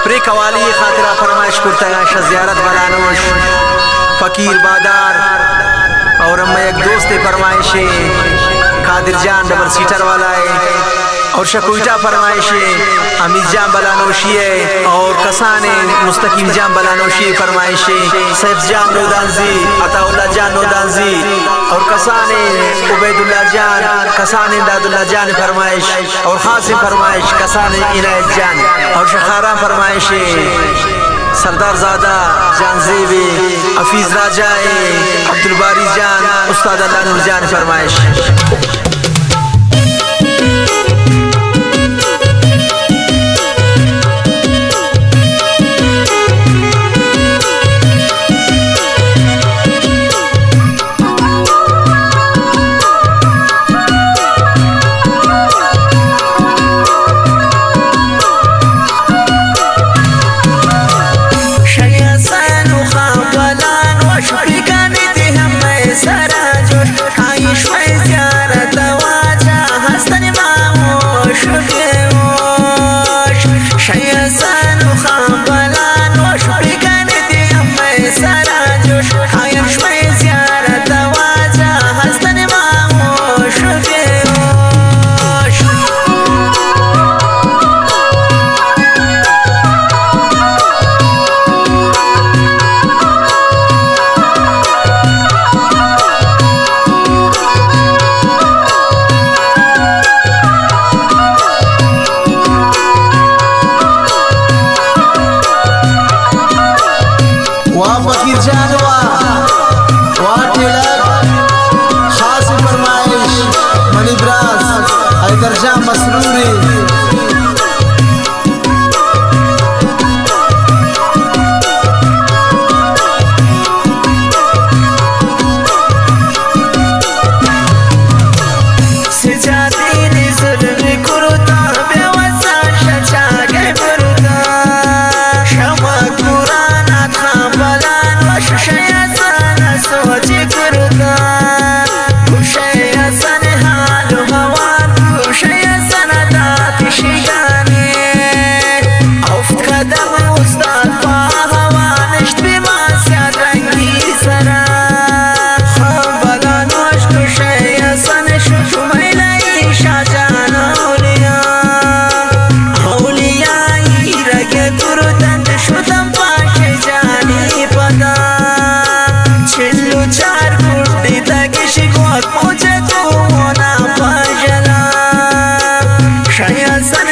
برے قوالی خاطرا فرمائش کرتگاں، شہ زیارت بلانوش، فقیر بادار، اور ہمے یک دوست فرمائشے قادر جان ڈبل سیٹر والا ہے، اور شہ کوئٹہ فرمائشے حمید جان بلانوشی ہے، اور کسانیں مستقیم جان بلانوشی فرمائشے، سیف جان نودانزی، عطا اللہ جان نودانزی، اور کسانیں عبید اللہ جان، کسانیں داد اللہ جان فرمائش۔ اور خاصیں فرمائش کسانیں عنایت جان اور شہ خاران فرمائشے سردار زادہ جان زیبے، حفیظ راجہ اے، عبدالباری جان، استاد اللہ نور جان فرمائش۔ واہ فقیر جان واہ، واہ ٹیلر، خاص فرمائش منی براس حیدر جان مسروری۔ سجادین ظلم کرتا، بے وسا شچا گئے برتا۔ شما قرآن خان بلان وش شیا سن سوچ کرتا۔ گوشے حسن حال و حوال، گوشے حسن دات شگانے۔ ہفت قدم استاد پاہوان اشت بی ما سیاد رنگی سرا۔ خان بلان وش گوشے حسن شو شمئیلئی شاہ جان اولیاء۔ اولیائی رگ ترتنت شدم پاش جانی پدا۔ چل و چار گڈی تگش گوات موجہ تو مونا پاجلا۔ شاہ حسن